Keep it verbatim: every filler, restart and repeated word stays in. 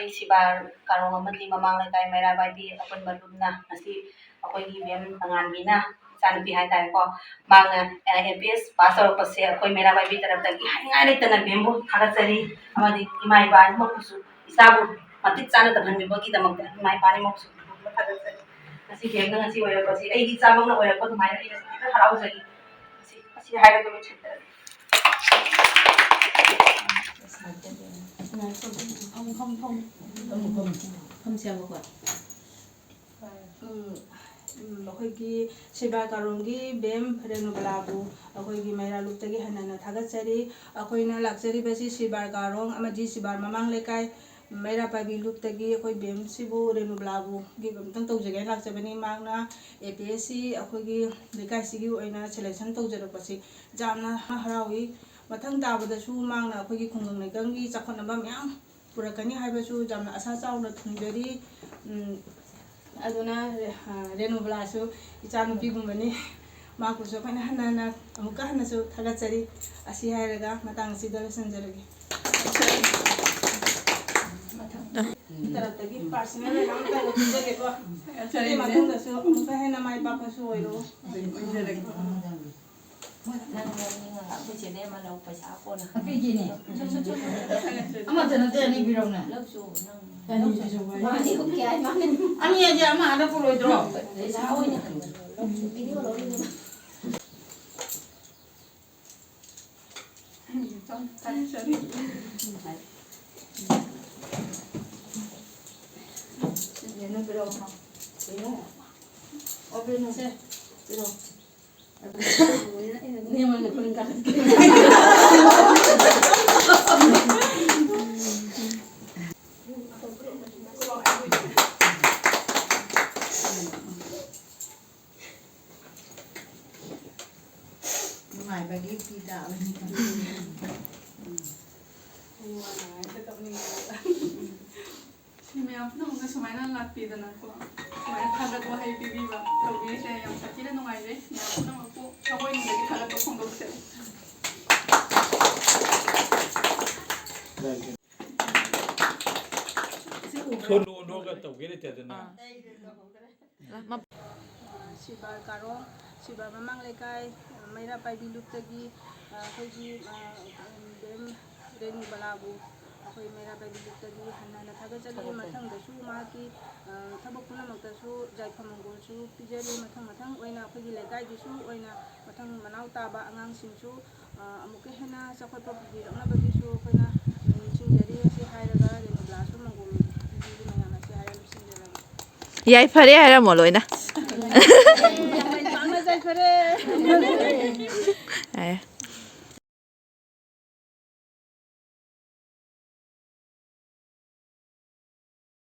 ꯑꯩ ꯁꯤꯕꯥꯔ ꯀꯥꯔꯣꯡ ꯑꯃꯗꯤ ꯃꯃꯥꯡ ꯂꯩꯀꯥꯏ ꯃꯩꯔꯥ ꯄꯥꯏꯕꯤ ꯑꯄꯨꯟꯕ ꯂꯨꯞꯅ ꯉꯁꯤ ꯑꯩꯈꯣꯏꯒꯤ ꯃꯦꯝ ꯇꯉꯥꯟꯕꯤꯅ, ꯏꯆꯥꯅꯨꯄꯤ ꯍꯥꯏꯇꯥꯔꯦꯀꯣ, ꯃꯥꯅ ꯑꯦ ꯄꯤ ꯑꯦꯁ ꯄꯥꯁ ꯇꯧꯔꯛꯄꯁꯦ ꯑꯩꯈꯣꯏ ꯃꯩꯔꯥ ꯄꯥꯏꯕꯤ ꯇꯔꯞꯇꯒꯤ ꯍꯥꯏꯅꯤꯡꯉꯥꯏ ꯂꯩꯇꯅ ꯃꯦꯝꯕꯨ ꯊꯥꯒꯠꯆꯔꯤ꯫ ꯑꯃꯗꯤ ꯏꯃꯥ ꯏꯄꯥ ꯑꯅꯤꯃꯛꯄꯨꯁꯨ, ꯏꯆꯥꯕꯨ ꯃꯇꯤꯛ ꯆꯥꯅ ꯇꯝꯍꯟꯕꯤꯕꯒꯤꯗꯃꯛꯇ ꯏꯃꯥ ꯏꯄꯥ ꯑꯅꯤꯃꯛꯁꯨ ꯊꯥꯒꯠꯆꯔꯤ꯫ ꯉꯁꯤ ꯃꯦꯝꯅ ꯉꯁꯤ ꯑꯣꯏꯔꯛꯄꯁꯤ ꯑꯩꯒꯤ ꯏꯆꯥꯃꯛꯅ ꯑꯣꯏꯔꯛꯄ ꯑꯗꯨꯃꯥꯏꯅ ꯑꯩꯅꯁꯨ ꯍꯦꯛꯇ ꯍꯔꯥꯎꯖꯔꯤ꯫ ꯉꯁꯤ, ꯉꯁꯤ ꯍꯥꯏꯔꯒ ꯂꯣꯏꯁꯤꯟꯖꯔꯒꯦ꯫ ꯐꯝ, ꯐꯝ, ꯐꯝ꯫ ꯐꯝꯁꯦ ꯍꯥꯏꯕꯀꯣ꯫ ꯎꯝ, ꯎꯝ, ꯑꯩꯈꯣꯏꯒꯤ ꯁꯤꯕꯥ ꯀꯥꯔꯣꯡꯒꯤ ꯕꯦꯝ ꯔꯦꯅꯨꯕꯂꯥꯕꯨ ꯑꯩꯈꯣꯏꯒꯤ ꯃꯩꯔꯥ ꯂꯨꯞꯇꯒꯤ ꯍꯟꯅ ꯍꯟꯅ ꯊꯥꯒꯠꯆꯔꯤ꯫ ꯑꯩꯈꯣꯏꯅ ꯂꯥꯛꯆꯔꯤꯕꯁꯤ ꯁꯤꯕꯥꯔ ꯀꯥꯔꯣꯡ ꯑꯃꯗꯤ ꯁꯤꯕꯥꯔ ꯃꯃꯥꯡ ꯂꯩꯀꯥꯏ ꯃꯩꯔꯥ ꯄꯥꯏꯕꯤ ꯂꯨꯞꯇꯒꯤ ꯑꯩꯈꯣꯏ ꯕꯦꯝꯁꯤꯕꯨ ꯔꯦꯅꯨꯕꯂꯥꯕꯨ ꯒꯤꯐ ꯑꯝꯇꯪ ꯇꯧꯖꯒꯦꯅ ꯂꯥꯛꯆꯕꯅꯤ꯫ ꯃꯍꯥꯛꯅ ꯑꯦ ꯄꯤ ꯑꯦꯁ ꯁꯤ ꯑꯩꯈꯣꯏꯒꯤ ꯂꯩꯀꯥꯏꯁꯤꯒꯤ ꯑꯣꯏꯅ ꯁꯦꯂꯦꯛꯁꯟ ꯇꯧꯖꯔꯛꯄꯁꯤ ꯌꯥꯝꯅ ꯍꯔꯥꯎꯏ꯫ ꯃꯊꯪ ꯇꯥꯕꯗꯁꯨ ꯃꯍꯥꯛꯅ ꯑꯩꯈꯣꯏꯒꯤ ꯈꯨꯡꯒꯪ ꯂꯩꯀꯪꯒꯤ ꯆꯥꯎꯈꯠꯅꯕ ꯃꯌꯥꯝ ꯄꯨꯔꯛꯀꯅꯤ ꯍꯥꯏꯕꯁꯨ ꯌꯥꯝꯅ ꯑꯁꯥ ꯆꯥꯎꯅ ꯊꯝꯖꯔꯤ꯫ ꯎꯝ, ꯑꯗꯨꯅ ꯔꯦ-, ꯑ, ꯔꯦꯅꯨꯕꯂꯥꯁꯨ ꯏꯆꯥꯅꯨꯄꯤꯒꯨꯝꯕꯅꯤ꯫ ꯃꯍꯥꯛꯄꯨꯁꯨ ꯑꯩꯈꯣꯏꯅ ꯍꯟꯅ ꯍꯟꯅ ꯑꯃꯨꯛꯀ ꯍꯟꯅꯁꯨ ꯊꯥꯒꯠꯆꯔꯤ꯫ ꯑꯁꯤ ꯍꯥꯏꯔꯒ ꯃꯇꯥꯡ ꯑꯁꯤꯗ ꯂꯣꯏꯁꯤꯟꯖꯔꯒꯦ꯫ ꯇꯔꯞꯇꯒꯤ personal ꯑꯣꯏꯅ ꯑꯃꯇꯪꯒ ꯄꯤꯖꯒꯦꯀꯣ꯫ ꯑꯗꯨꯒꯤ ꯃꯇꯨꯡꯗꯁꯨ ꯑꯃꯨꯛꯀ ꯍꯦꯟꯅ ꯃꯥꯏ ꯄꯥꯛꯄꯁꯨ ꯑꯣꯏꯔꯣ꯫ ꯅꯪ ꯂꯧꯅꯤꯡꯉꯒ ꯑꯩꯈꯣꯏ ꯆꯦꯗꯩ ꯑꯃ ꯂꯧ, ꯄꯩꯁꯥ ꯀꯣꯟꯅ ꯄꯤꯒꯦꯅꯦ꯫ ꯑꯃꯠꯇ ꯅꯠꯇꯦ, ꯑꯅꯤ ꯄꯤꯔꯛꯎꯅꯦ꯫ ꯂꯧꯁꯨ ꯅꯪ ꯑꯅꯤ ꯄꯤꯔꯛꯎ ꯍꯥꯏ꯫ ꯃꯥꯅꯤ, ꯀꯌꯥ ꯍꯥꯏ ꯃꯥꯅꯤ꯫ ꯑꯅꯤ ꯍꯥꯏꯁꯦ ꯑꯃ ꯑꯥꯗ ꯄꯨꯔꯣꯏꯗ꯭ꯔꯣ? ꯄꯩꯁꯥ ꯑꯣꯏꯅ ꯍꯪꯉꯣ꯫ ꯂꯧꯁꯨ video ꯂꯧꯅꯤꯡꯉꯒ꯫ ꯆꯥꯛ ꯆꯥꯅꯤꯡꯉꯦ꯫ ꯅꯪ ꯄꯤꯔꯛꯑꯣ꯫ ꯀꯩꯅꯣ? ꯑꯣ, ꯀꯩꯅꯣ? ꯁꯦ꯫ ꯄꯤꯔꯛꯑꯣ꯫ ꯅꯦꯝꯃꯜꯂꯦ, ꯐꯨꯔꯤꯠ ꯀꯥꯈꯠꯀꯦ꯫ ꯅꯨꯡꯉꯥꯏꯕꯒꯤ ꯐꯤꯗꯥ ꯑꯣꯏꯅ꯫ ꯁꯤ ꯃꯌꯥꯝ ꯄꯨꯝꯅꯃꯛꯅ ꯁꯨꯃꯥꯏꯅ ꯂꯥꯛꯄꯤꯗꯅꯀꯣ, ꯁꯨꯃꯥꯏꯅ ꯊꯥꯒꯠ ꯋꯥꯍꯩ ꯄꯤꯕꯤꯕ ꯇꯧꯕꯤꯔꯤꯁꯦ ꯌꯥꯝ ꯁꯥꯊꯤꯅ ꯅꯨꯡꯉꯥꯏꯖꯩ꯫ ꯃꯌꯥꯝ ꯄꯨꯝꯅꯃꯛꯄꯨ ꯊꯃꯣꯏꯅꯨꯡꯗꯒꯤ ꯊꯥꯒꯠꯄ ꯐꯣꯡꯗꯣꯛꯆꯔꯤ꯫ ꯁꯣ ꯅꯣ ꯅꯣꯒ ꯇꯧꯒꯦ ꯂꯩꯇꯗꯅ꯫ ꯁꯤꯜꯚꯔ ꯀꯥꯔꯣꯡ, ꯁꯤꯜꯚꯔ ꯃꯃꯥꯡ ꯂꯩꯀꯥꯏ, ꯃꯩꯔꯥ ꯄꯥꯏꯕꯤ ꯂꯨꯞꯇꯒꯤ, ꯑꯩꯈꯣꯏꯒꯤ ꯃꯦꯝ ꯔꯦꯅꯨꯕꯂꯥꯕꯨ ꯑꯩꯈꯣꯏ ꯃꯩꯔꯥ ꯄꯥꯏꯕꯤ ꯂꯨꯞꯇꯒꯤ ꯍꯟꯅ ꯍꯟꯅ ꯊꯥꯒꯠꯆꯔꯤ꯫ ꯃꯊꯪꯗꯁꯨ ꯃꯍꯥꯛꯀꯤ ꯊꯕꯛ ꯄꯨꯝꯅꯃꯛꯇꯁꯨ ꯌꯥꯏꯐ ꯃꯪꯒꯣꯜꯁꯨ ꯄꯤꯖꯔꯤ꯫ ꯃꯊꯪ ꯃꯊꯪ ꯑꯣꯏꯅ ꯑꯩꯈꯣꯏꯒꯤ ꯂꯩꯀꯥꯏꯒꯤꯁꯨ ꯑꯣꯏꯅ ꯃꯊꯪ ꯃꯅꯥꯎ ꯇꯥꯕ ꯑꯉꯥꯡꯁꯤꯡꯁꯨ ꯑꯃꯨꯛꯀ ꯍꯦꯟꯅ ꯆꯥꯎꯈꯠꯄ ꯄꯨꯕꯤꯔꯛꯅꯕꯒꯤꯁꯨ ꯑꯩꯈꯣꯏꯅ ꯅꯤꯡꯁꯤꯡꯖꯔꯤ꯫ ꯑꯁꯤ ꯍꯥꯏꯔꯒ ꯔꯦꯅꯨꯕꯂꯥꯁꯨ ꯃꯪꯒꯣꯜ ꯄꯤꯕꯤꯗꯨꯅ ꯌꯥꯝꯅ ꯑꯁꯤ ꯍꯥꯏꯔꯒ ꯂꯣꯏꯁꯤꯟꯖꯔꯒꯦ꯫ ꯌꯥꯏꯐꯔꯦ ꯍꯥꯏꯔꯝꯃꯣ ꯂꯣꯏꯅ꯫ ꯌꯥꯝꯅ ꯄꯥꯛꯅ ꯌꯥꯏꯐꯔꯦ꯫ ꯑꯦ꯫